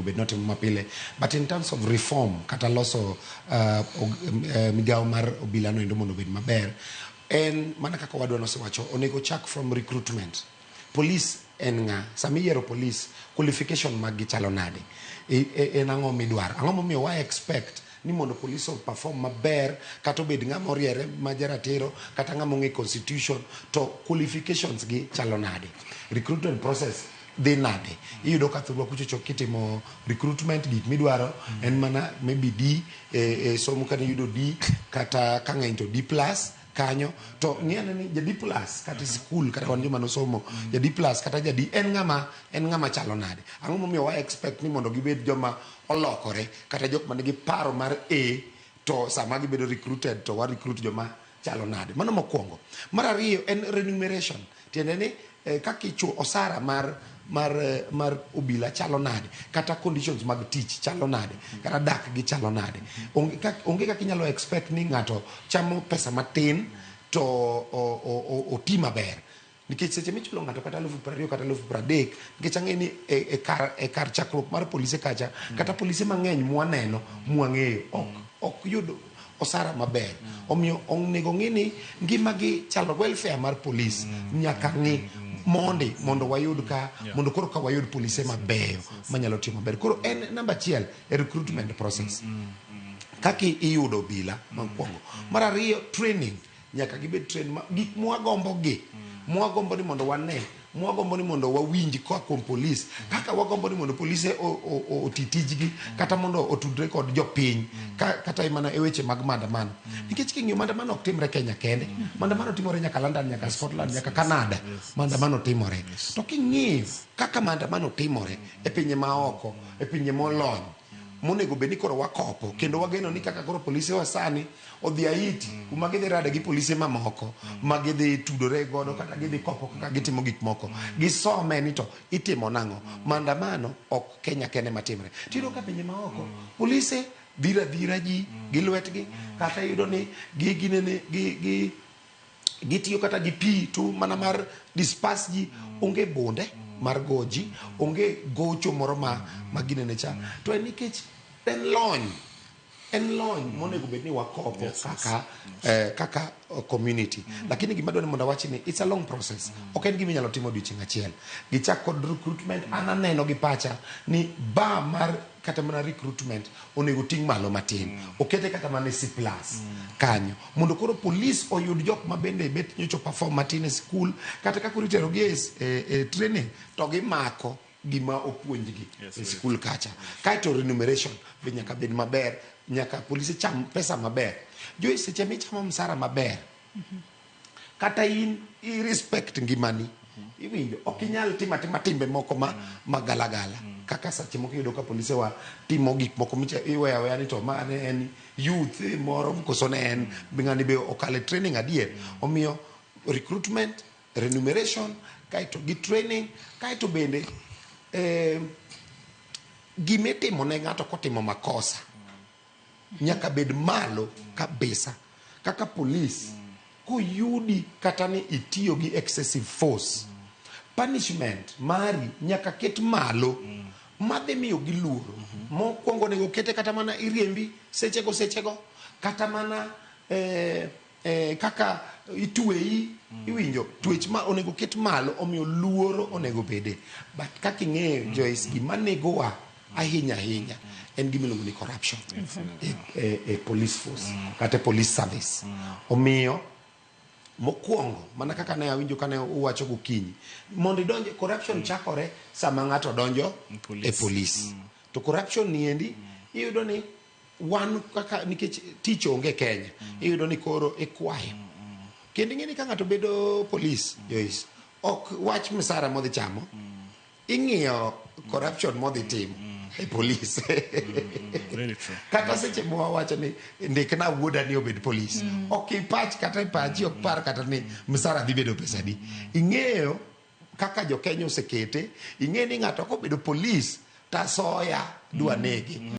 bed notimo mapile. But in terms of reform kata loso migawo mar obila no endo mondo obed maber, en mana kaka wadwa nosewacho, onego chak from recruitment. Police en ng'a? Sama iyiero police, qualification mag gi chalo nade? En ang'o midwaro? Ang'o momiyo wa expect ni mondo police o perform maber kata obed ng'ama oriere ma jaratiro kata ng'ama ong'e constitution to qualifications gi chalo nade? Recruitment process dhi nade? Iyudo ka thurwa kuchocho kitimo recruitment gik midwaro en mana maybe D e somo kane iyudo D kata ka ng'eny to D plus kanyo to ng'i ane ni ja D plus kata e sikul kata wan joma nosomo ja D plus kata ja D en ng'ama chalo nade? Ang'o momiyo wa expect ni mondo gibed joma olokore kata jok manigi paro mar A to sama gibedo recruited to wa recruit joma chalo nade? Mano mokwongo. Mar ariyo en remuneration, tiende ni kaka ichulo osara mar obila chalo nade, kata conditions mag tich chalo nade, kata dak gi chalo nade. Onge kaka inyalo expect ni ng'ato chamo pesa matin to oti maber, nikech seche michulo ng'ato kata 20,000 kata 30,000, nikech ang'e ni e kar chakruok mar polise kacha kata polise mang'eny mwaneno mwang'eyo ok yud osara maber. Omiyo onego ng'i ni ngimagi chalo, welfare mar polis nyaka ng'i mondi mondo wayud ka mondo koro ka wayud polise mabeyo manyalo tiyo maber. Koro en namba achiel e recruitment process kaka iyudo obila mokwongo. Mar ariyo, training. Nyaka gibed train ma gik mwagombo gi mwagombo ni mondo wane, mwagombo ni mondo wawinj koa kuom polis, kaka wagombo ni mondo polise oti tijgi kata mondo otudre kod jopiny kata mana e weche mag maandamano, nikech king'iyo maandamano ok timre Kenya kende, maandamano timore nyaka London, nyaka Scotland, nyaka Canada. Maandamano timore, to king'iyo kaka maandamano timore e pinje maoko, e pinje molony monego bed ni koro wakopo kendo wageno ni kaka koro polise wa sani odhi Haiti kuma gidhi rade gi polise mamoko ma gidhi tudore godo kata gidhi kopo kaka gitimo gik moko, gisome ni to itimo nang'o. Maandamano ok Kenya kende matimre. Tiyudo ka pinje maoko polise dhiro adhira ji gi lwetgi, kata iyudo ni gi ginene gi gitiyo kata gi pi tu mana mar disperse ji. Onge bunde mar go ji, onge gocho moro ma ginene cha. To en nikech en lony, en lony monego bed ni wakopo kaka community. Lakini gima dwaro ni mondo awach ni it's a long process, ok en gima inyalo timo odiochieng' achiel. Gichak kod recruitment. An aneno gi pacha ni bar mar kata mana recruitment onego ting' malo matin, okete kata mana e C plus kanyo mondo koro police oyud jok ma bende bet nyocha perform matin e sikul, kata ka koro iterogi e training to gimako gima opuonjgi e sikul kacha. Kaeto remuneration be nyaka bed maber, nyaka polise cham pesa maber. Joyce, seche michamo msara maber kata in i respect ngimani, iwinjo ok inyal timo atima timbe moko ma galagala kaka seche moko iyudo ka polise wa timo gik moko micha iweyo aweya ni to ma ne en youth moro koso ne en ng'ani be okale training adier. Omiyo recruitment, remuneration, kaeto gi training, kaeto bende gimitimo ne ng'ato kotimo makosa nyaka bed malo kabisa. Kaka polis koyudi kata ni itiyo gi excessive force, punishment mari nyaka ket malo madhi miyo gi luoro. Mokwongo onego kete kata mana iriembi sechego sechego, kata mana kaka itweyi, iwinjo twech ma onego ket malo. Omiyo luoro onego bede. But kaka ing'eyo, Joyce, gima negowa ahinya ahinya en gima iluongo ni corruption e police force kata e police service. Omiyo mokwongo mana kaka ne awinjo kane uwacho gokinyi, mondo idonj corruption chakore sama ng'ato donjo Police. e police. To corruption ni endi iyudo ni wan kaka nikech tich onge Kenya, iyudo ni koro ikwayo. Kendo ing'e ni ka ng'ato bedo police, Joyce, ok wach msara modhi chamo, ing'iyo corruption modhi timo e police. Very true. Kata seche mwawacho ni ndikna wuoda ni obed police, ok ipach kata e pachi ok par kata ni msara dhi bedo pesa di. Ing'eyo kaka jo Kenya osekete, ing'e ni ng'ato kobedo police tasoya dwa nege.